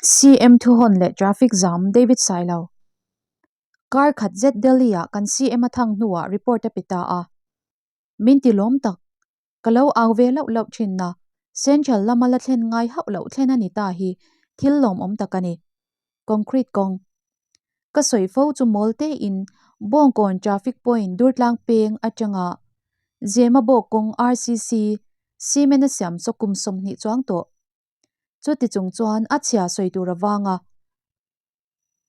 CM Thuhawn leh Traffic Jam David Sailo. Kar khat zet Delhi ah kan CM a thang hnuah report a pe ta a. Min ti lawm tak. Ka lo au ve loh loh thin na, Central lama la thlen ngai hauh loh thlen a ni ta hi thil lawmawm tak a ni. Concrete kawng. Ka sawi fo chu mawl tein Bawngkawn traffic point Durtlang peng atanga Zemabawk kawng RCC cement a siam chaw kum 20 chuang tawh. Chuti chung chuan a chhia sawi tur avanga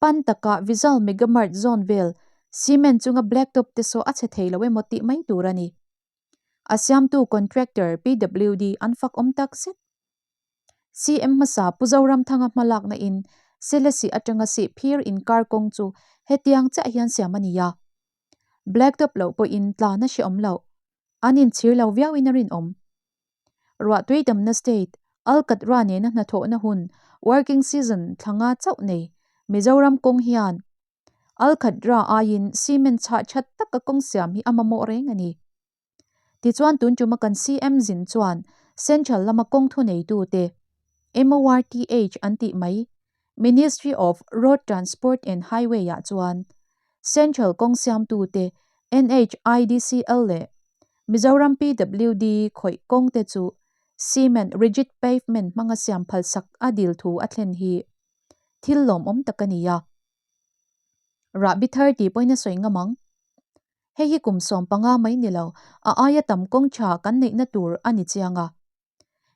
pan takah Vizal Mega Mart zawn vel cement chunga black top te saw a chhe thei lo emaw tih mai tur a ni. A siamtu contractor PWD an fak awm tak zet. CM hmasa Pu Zoramthanga hmalakna in Selesih atanga sih phir inkar kawng chu hetiang chiah hian siam a ni a. Black top loh pawhin tlan a hrehawm loh. An inchhir lo viauin a rinawm. Ruahtui damna state, Alkatra nena hnathawhna hun, working season, thla nga chauh nei, Mizoram kawng hian Alkatra aiin cement chhah that taka kawng siam hi a mamawh reng a ni. Tichuan tun tuma kan CM zin chuan Central lama kawng thuneitute, MORTH an tih mai, Ministry of Road Transport and Highway ah chuan Central kawng siamtute NHIDCL leh Mizoram PWD khawih kawng te chu cement rigid pavement hmanga siam phalsak a dil thu a thlen hi thil lawmawm tak a ni a. Rahbi thar tih pawhin a sawi ngam ang. Hei hi kum 15 mai ni lo, a aia tam kawng tha kan neihna tur a ni chiang a.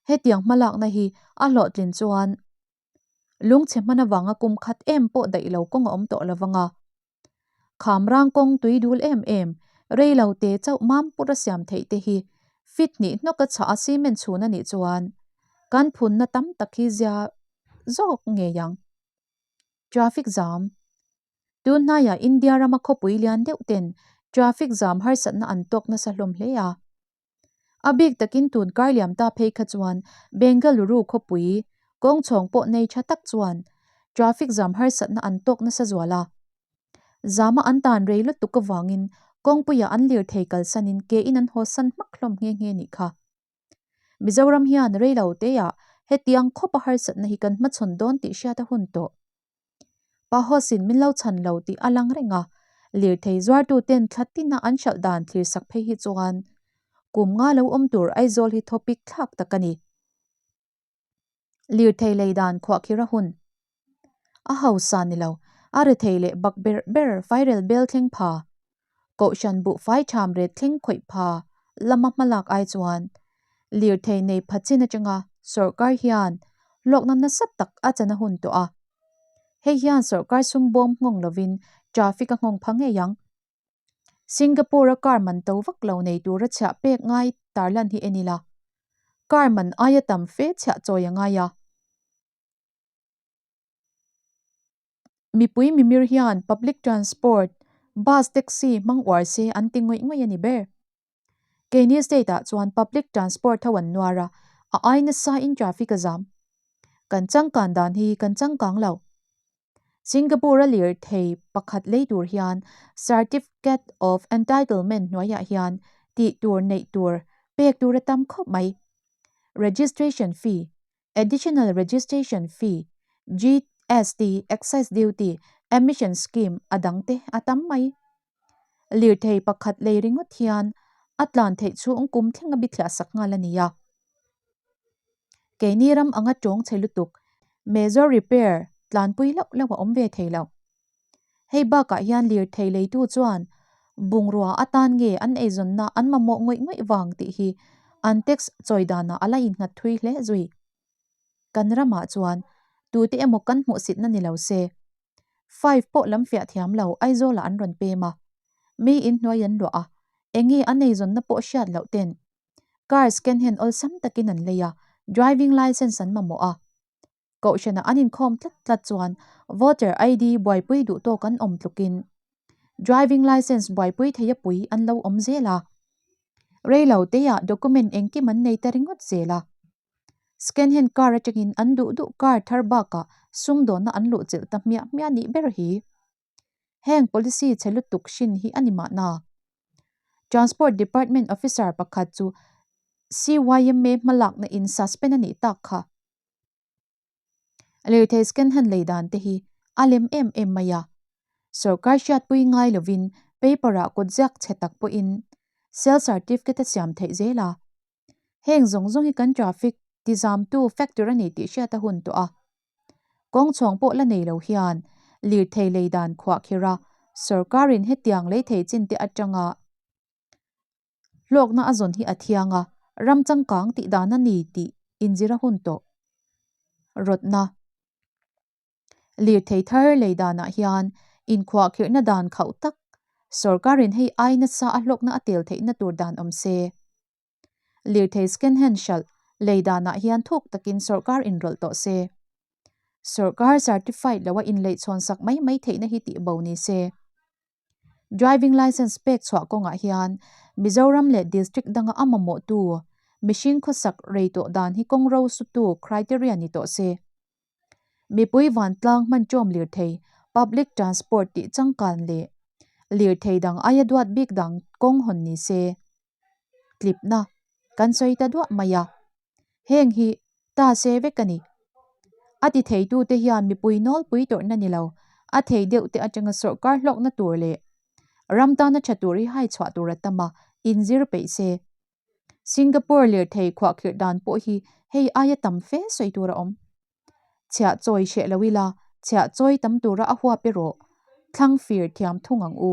Hetiang hmalakna hi a hlawhtlin chuan lungchhe hman avanga kum khat em pawh daih lo kawng a awm tawh lo vang a. Kham rang kawng tui dul em em, rei lo te chauh mam pur a siam theih te hi fit hnih hnawk a chhah a cement chhun a nih chuan kan phunna tam tak hi zia zawk ngei ang. Traffic jam Tun hnaiah India rama khawpui lian deuh ten traffic jam harsatna an tawk nasa hlawm hle a. A bik takin tun kar liam ta phei kha chuan Bengaluru khawpui kawng chhawng pawh nei tha tak chuan traffic jam harsatna an tawk nasa zual a. Zama an tan rei lutuk avangin kawngpuiah an lirthei kalsanin ke in an haw san hmak hlawm nghe nghe nih kha. Mizoram hian rei lo teah hetiang khawpa harsatna hi kan hmachhawn dawn tih hriat a hun tawh. Pahosin min lo chhan lo tih a lang reng a, lirthei zuartuten thla tina an hralh dan thlirsak phei hi chuan kum nga lo awm tur Aizawl hi thawpik thlak tak a ni. Lirthei lei dan khuahkhir a hun. A hausa ni lo, a rethei leh bak ber ber fairel bel thleng pha, kohhran buhfai ṭham ret thleng khawih pha lama hmalak ai chuan lirthei nei pha chin atanga sawrkar hian hlawkna nasa tak a chan a hun tawh a. Hei hian sawrkar sum bawm nghawng lovin traffic a nghawng pha ngei ang. Singapore-a car man to vak lo nei tura chhiah pek ngai tarlan hi en ila, car man aia tam fe chhiah chawi a ngai a. Mipui mimir hian public transport, bus, taxi hmang uar se an ti ngawih ngawih a ni ber. Keini state ah chuan public transport ho an nuar a, a ai nasa in traffic a zam. Kan changkan dan hi kan changkang lo. Singapore a lirthei pakhat lei tur hian Certificate of Entitlement hnuaiah hian tih tur neih tur pek tur a tam khawp mai. Registration fee, Additional Registration Fee, GST, Excise Duty, Emission Scheme a dang te a tam mai. Lirthei pakhat lei ringawt hian a tlan theih chhung kum thleng a bithliah sak nghal a ni a. Keini ram anga tawng chhe lutuk, major repair tlanpui loh loh a awm ve thei lo. Hei bakah hian lirthei leitu chuan bungrua atan nge an eizawnna an mamawh ngawih ngawih vang tih hi an tax chawi danah a la innghat thui hle zui. Kan ramah chuan tute emaw kan hmuhsitna ni lo se, five pawh lam fiah thiam lo Aizawlah an rawn pem a, mi inhnuai an luah a, enge an eizawnna pawh hriat loh ten car scan hen awlsam takin an lei a, driving licence an mamawh a. Kohhranah an inkhawm tlat tlat chuan voter ID buaipui duh tawk an awm tlukin driving licence buaipui theia pui an lo awm zel a. Rei lo teah document engkim an nei ta ringawt zel a. Second hand car atangin an duh duh car thar bakah sumdawnna an luhchilh ta hmiah hmiah nih ber hi. Heng policy chhe lutuk hrin hi a ni mahna. Transport Department officer pakhat chu CYMA hmalakna in suspend a nih tak kha. Lirthei second hand lei dan te hi a lem em em mai a. Sorkar hriatpui ngai lovin paper-ah kutziak chhe tak pawhin sale certificate a siam theih zel a. Heng zawng zawng hi kan traffic tizamtu factor a ni tih hriat a hun tawh a. Kawng chhawng pawh la nei lo hian lirthei lei dan khuah khirh a, sorkarin hetiang lei thei chin te atanga hlawkna a zawn hi a thiang a, ram changkang tih dan a ni tih inzir a hun tawh. Rawtna. Lirthei thar lei danah hian inkhuahkhirhna dan khauh tak sorkarin hei ai nasa a hlawkna a tel theihna tur dan awm se. Lirthei second hand hralh lei danah hian thuk takin sorkar inrawlh tawh se. Sorkar certified loa inleihchhawn sak mai mai theihna hi tihbo ni se. Driving licence pek chhuah kawngah hian Mizoram leh district danga a mamawhtu mihring khawsak rei tawh dan hi kawng ro sutu criteria ni tawh se. Mipui vantlang hman ṭawm lirthei, public transport, tih changkan leh lirthei dang aia duat bik dang kawng hawn ni se. Tlipna kan sawi ta duah mai a, heng hi ta se vek a ni. A ti theitute hian mipui nawlpui tawrhna ni lo, a thei deuh te atanga sawrkar hlawkna tur leh ram tana tha tur hi hai chhuah tur a tam a, inzir peih se. Singapore lirthei khuahkhirh dan pawh hi hei aia tam fe sawi tur a awm. Chhiah chawi hreh lo ila, chhiah chawi tam tura a huap erawh thlang fir thiam thung ang u.